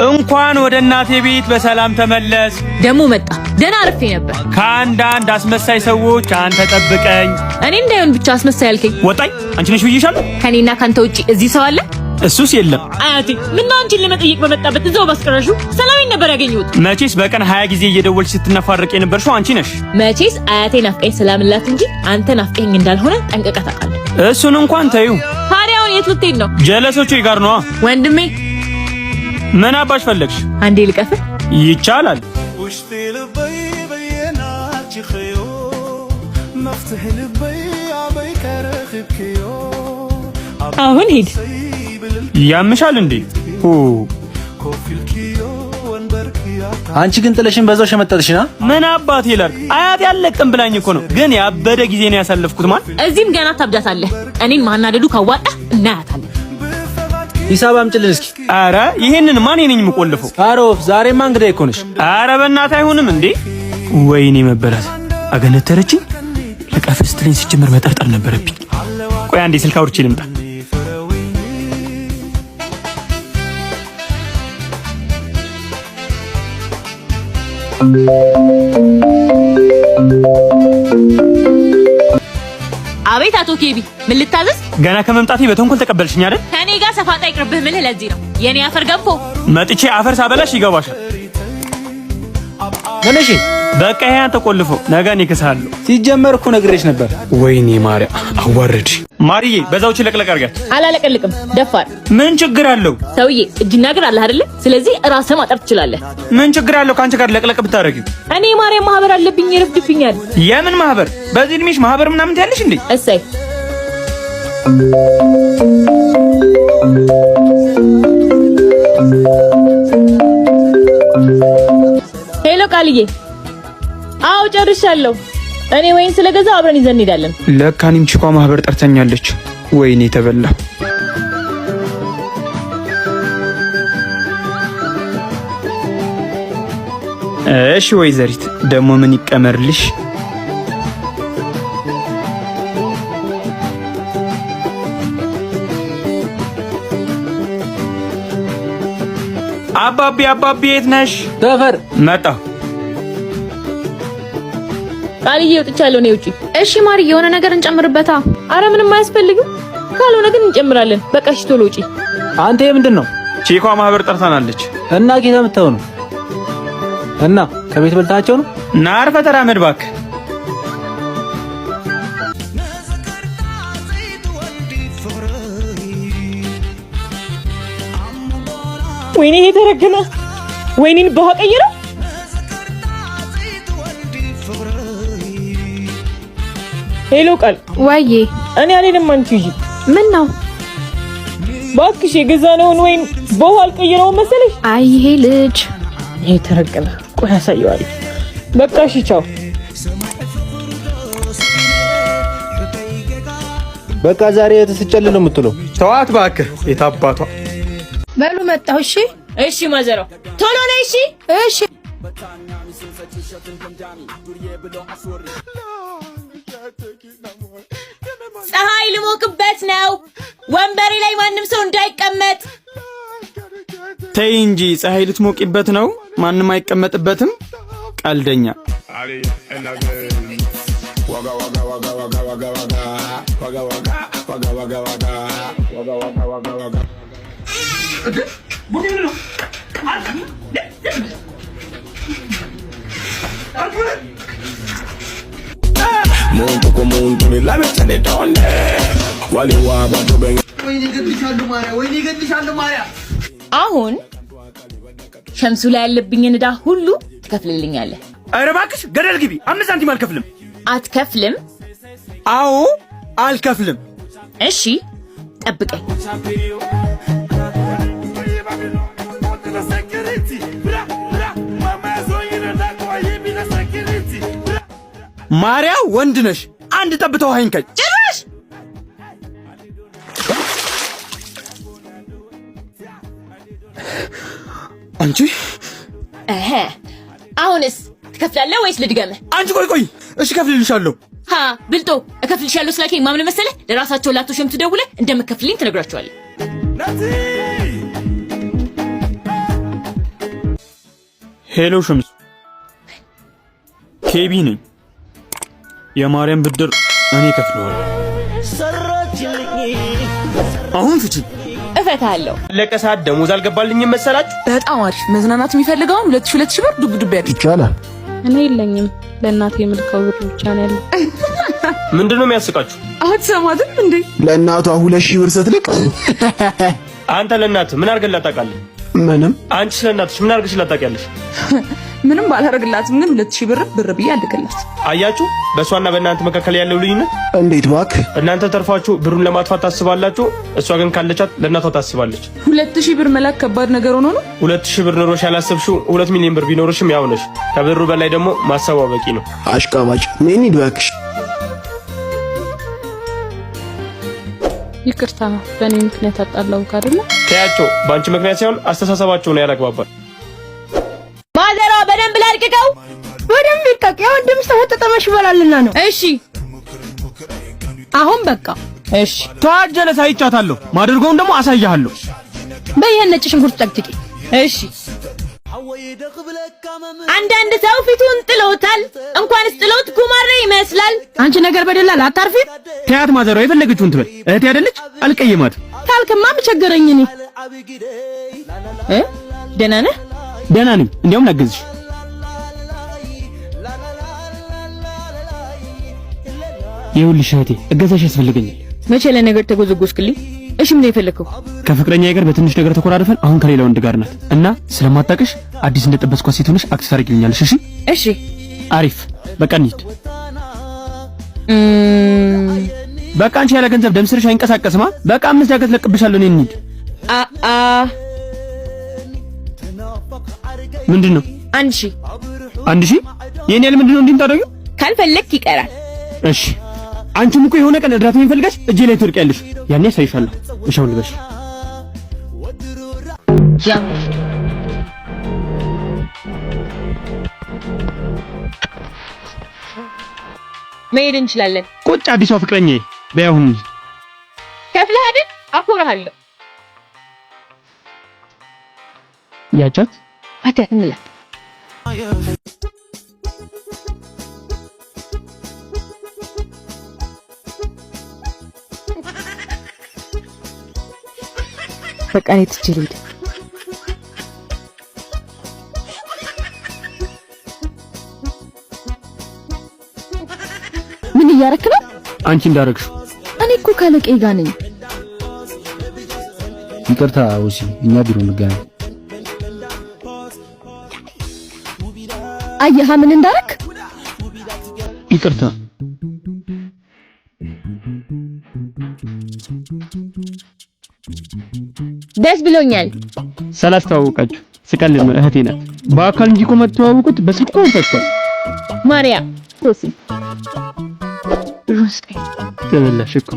እንኳን ወደ እናቴ ቤት በሰላም ተመለስ። ደሞ መጣ። ደህና አርፌ ነበር። ከአንዳንድ አስመሳይ ሰዎች አንተ ጠብቀኝ። እኔ እንዳይሆን ብቻ አስመሳይ ያልከኝ። ወጣኝ። አንቺ ነሽ ብዬሻለሁ። ከኔና ካንተ ውጪ እዚህ ሰው አለ? እሱስ የለም። አያቴ ምነው አንቺን ለመጠየቅ በመጣበት እዛው ባስቀረሽው ሰላሜን ነበር ያገኘሁት። መቼስ በቀን 20 ጊዜ እየደወልሽ ስትነፋረቅ የነበርሽው አንቺ ነሽ። መቼስ አያቴ ናፍቀኝ ስላምላት እንጂ አንተ ናፍቀኝ እንዳልሆነ ጠንቅቀህ ታውቃለህ። እሱን እንኳን ተዩ። ታዲያ አሁን የት ልትሄድ ነው? ጀለሶቼ ጋር ነዋ። ወንድሜ ምን አባሽ ፈለግሽ? አንዴ ልቀፍህ። ይቻላል። አሁን ሂድ። ያምሻል እንዴ? አንቺ ግን ጥለሽን በዛው ሸመጠጥሽና። ምን አባቴ ላድርግ? አያቴ አለቅም ብላኝ እኮ ነው። ግን ያበደ ጊዜ ነው ያሳለፍኩት። ማለት እዚህም ገና ታብዳታለህ። እኔን ማናደዱ ካዋጣ እናያታለን። ሂሳብ አምጪልን እስኪ። አረ ይሄንን ማን ነኝ የምቆልፈው? ኧረ ወፍ ዛሬማ እንግዳ እኮ ነሽ። አረ በእናትህ አይሆንም እንዴ! ወይኔ መበላት አገነተረችኝ። ልቀፍ ስትለኝ ሲጀምር መጠርጠር ነበረብኝ። ቆይ አንዴ ስልክ አውርቼ ልምጣ። አቤት አቶ ኬቢ፣ ምን ልታዘዝ? ገና ከመምጣቴ በተንኮል ተቀበልሽኝ አይደል? ከኔ ጋር ሰፋጣ ይቅርብህ ምልህ ለዚህ ነው። የኔ አፈር ገንፎ መጥቼ አፈር ሳበላሽ ይገባሻል። ምን? እሺ በቃ ይሄ አንተ ቆልፎ ነገ እኔ እክስሃለሁ። ሲጀመር እኮ ነግሬሽ ነበር። ወይኔ ማርያም አዋረድሽ። ማርዬ በዛው ለቅለቅ አድርጋት። አላለቀልቅም። ደፋር። ምን ችግር አለው? ሰውዬ እጅና እግር አለህ አይደለ? ስለዚህ ራስህ ማጠብ ትችላለህ። ምን ችግር አለው ከአንቺ ጋር ለቅለቅ ብታደርጊው? እኔ ማርያም ማህበር አለብኝ፣ ይረፍድብኛል። የምን ማህበር? በዚህ እድሜሽ ማህበር ምናምን ትያለሽ እንዴ? እሰይ Hello ቃልዬ። አዎ ጨርሻለሁ። እኔ ወይን ስለገዛው አብረን ይዘን እንሄዳለን። ለካ እኔም ቺኳ ማህበር ጠርተኛለች። ወይኔ ተበላ። እሺ ወይዘሪት ደግሞ ምን ይቀመርልሽ? አባቢ አባቢ የት ነሽ? ሰፈር መጣሁ። ቃልዬ ወጥቻለሁ። እኔ ውጪ። እሺ ማሪ፣ የሆነ ነገር እንጨምርበታ። አረ ምንም አያስፈልግም። ካልሆነ ግን እንጨምራለን። በቃ እሺ ቶሎ ውጪ። አንተ የምንድን ነው? ቺኳ ማህበር ጠርታናለች። እና ጌታ የምታው ነው? እና ከቤት በልታቸው ነው? ና አርፈህ ተራመድ እባክህ። ወይኔ ይሄ ተረገመ። ወይኔን በውሃ ቀየረው። Hello ቃል። ወይዬ እኔ አልሄድም። አንቺ ሂጂ። ምን ነው? እባክሽ የገዛነውን ወይን በውሃ አልቀየረውም መሰለሽ። አይ ይሄ ልጅ ይሄ ተረገመ። ቆይ አሳየዋለሁ። በቃ እሺ ቻው። በቃ ዛሬ የተስጨል ነው የምትለው። ተዋት እባክህ የታባቷ። በሉ መጣሁ። እሺ እሺ ማዘሯ ቶሎ ነይ። እሺ እሺ። ፀሐይ ልሞቅበት ነው። ወንበሬ ላይ ማንም ሰው እንዳይቀመጥ። ተይ እንጂ ፀሐይ ልትሞቂበት ነው። ማንም አይቀመጥበትም። ቀልደኛ። አሁን ሸምሱ ላይ ያለብኝን ዕዳ ሁሉ ትከፍልልኛለህ። ኧረ እባክሽ ገደል ግቢ። 5 ሳንቲም አልከፍልም። አትከፍልም? አዎ አልከፍልም። እሺ ጠብቀኝ። ማርያ ወንድ ነሽ። አንድ ጠብታ ውሃ ይንካኝ። ጭራሽ አንቺ እህ አሁንስ ትከፍላለህ ወይስ ልድገምህ? አንቺ ቆይ ቆይ፣ እሺ እከፍልልሻለሁ። ሀ ብልጦ እከፍልሻለሁ ስላልከኝ ማምን መሰለህ? ለራሳቸው ላቶ ሸምቱ ደውለህ እንደምከፍልኝ ትነግራቸዋለህ። Hello ሸምሱ፣ ኬቢ ነኝ። የማርያም ብድር እኔ ከፍለዋለሁ። አሁን ፍቺ። እፈታለሁ። ለቀ ሰዓት ደሞዝ አልገባልኝም መሰላችሁ? በጣም አሪፍ። መዝናናት የሚፈልገውን 2000 2000 ብር ዱብ ዱብ ያድርግ። ይቻላል። እኔ የለኝም፣ ለእናቴ የምልከው ብር ብቻ ነው ያለው። ምንድን ነው የሚያስቃችሁ? አትሰማትም እንዴ? ለእናቷ 2000 ብር ስትልክ አንተ ለእናትህ ምን አድርገህላት ታውቃለህ? ምንም። አንቺ ለእናትሽ ምን አድርገሽላት ታውቂያለሽ? ምንም ባላደርግላትም ግን 2000 ብር ብር ብዬ አልክላት። አያችሁ በእሷና በእናንተ መካከል ያለው ልዩነት? እንዴት ባክ? እናንተ ተርፋችሁ ብሩን ለማጥፋት ታስባላችሁ፣ እሷ ግን ካለቻት ለእናቷ ታስባለች። 2000 ብር መላክ ከባድ ነገር ሆኖ ነው? 2000 ብር ኖሮሽ ያላሰብሽው 2 ሚሊዮን ብር ቢኖርሽም ያው ነሽ። ከብሩ በላይ ደግሞ ማሰቧ በቂ ነው። አሽቃባጭ። ነይ እንሂድ እባክሽ። ይቅርታ፣ በእኔ ምክንያት አጣላሁህ አይደለ? ተያቸው፣ በአንቺ ምክንያት ሳይሆን አስተሳሰባቸው ነው ያላግባባል። ማዘሯ በደንብ ላድቅቀው። በደንብ ይድቀቅ። ያው ድምፅ ተፈጠጠመሽ ይበላልና ነው። እሺ። አሁን በቃ። እሺ። ታጀለስ አይቻታለሁ። ማደርገውን ደግሞ አሳያለሁ። በይ ይሄን ነጭ ሽንኩርት ጨቅጭቂ። እሺ። አንዳንድ ሰው ፊቱን ጥሎታል። እንኳንስ ጥሎት ጉማሬ ይመስላል። አንቺ ነገር በደላላ አታርፊ። ተያት ማዘሯ የፈለገችውን ትበል። እህቴ አይደለች? አልቀየማት። ታልክማ ምን እኔ። እ ደህና ነህ? ደህና ነኝ። እንዲያውም ላግዝሽ። ይኸውልሽ እህቴ እገዛሽ ያስፈልገኛል። መቼ ለነገር ተጎዘጎዝክልኝ? እሺ ምን የፈለከው? ከፍቅረኛዬ ጋር በትንሽ ነገር ተኮራርፈን አሁን ከሌላ ወንድ ጋር ናት እና ስለማታውቅሽ አዲስ እንደጠበስኳት ሴት ሆነሽ act ታደርጊልኛለሽ። እሺ? እሺ። አሪፍ። በቃ እንሂድ። በቃ አንቺ ያለ ገንዘብ ደም ስርሽ አይንቀሳቀስማ። በቃ 5 ዳገት ለቅብሻለሁ። እኔ እንሂድ። አ አ ምንድን ነው? 1000። 1000? የኔ ያህል ምንድን ነው እንዲህ የምታደርጊው? ካልፈለክ ይቀራል። እሺ አንቺም እኮ የሆነ ቀን እርዳታ የሚፈልጋሽ እጄ ላይ ትወድቂያለሽ። ያኔ አሳይሻለሁ። እሺ አሁን ልበሽ። መሄድ እንችላለን። ቁጭ አዲሷ ፍቅረኛዬ በይ አሁን ከፍለህ አይደል? አኮራሃለሁ። ያቻት አተ እንላ። በቃ እኔ ትቼ ልሂድ። ምን እያረክ ነው? አንቺ እንዳረግሽው። እኔ እኮ ካለቄ ጋር ነኝ። ይቅርታ ውሲ፣ እኛ ቢሮ እንገናኝ። አየሃ ምን እንዳረክ? ይቅርታ። ደስ ብሎኛል። ስላስተዋወቃችሁ ስቀልድ ነው፣ እህቴ ናት። በአካል እንጂ እኮ የማትተዋወቁት በስልክ እኮ ፈቷል። ማርያም ሮሲ ተበላሽ እኮ።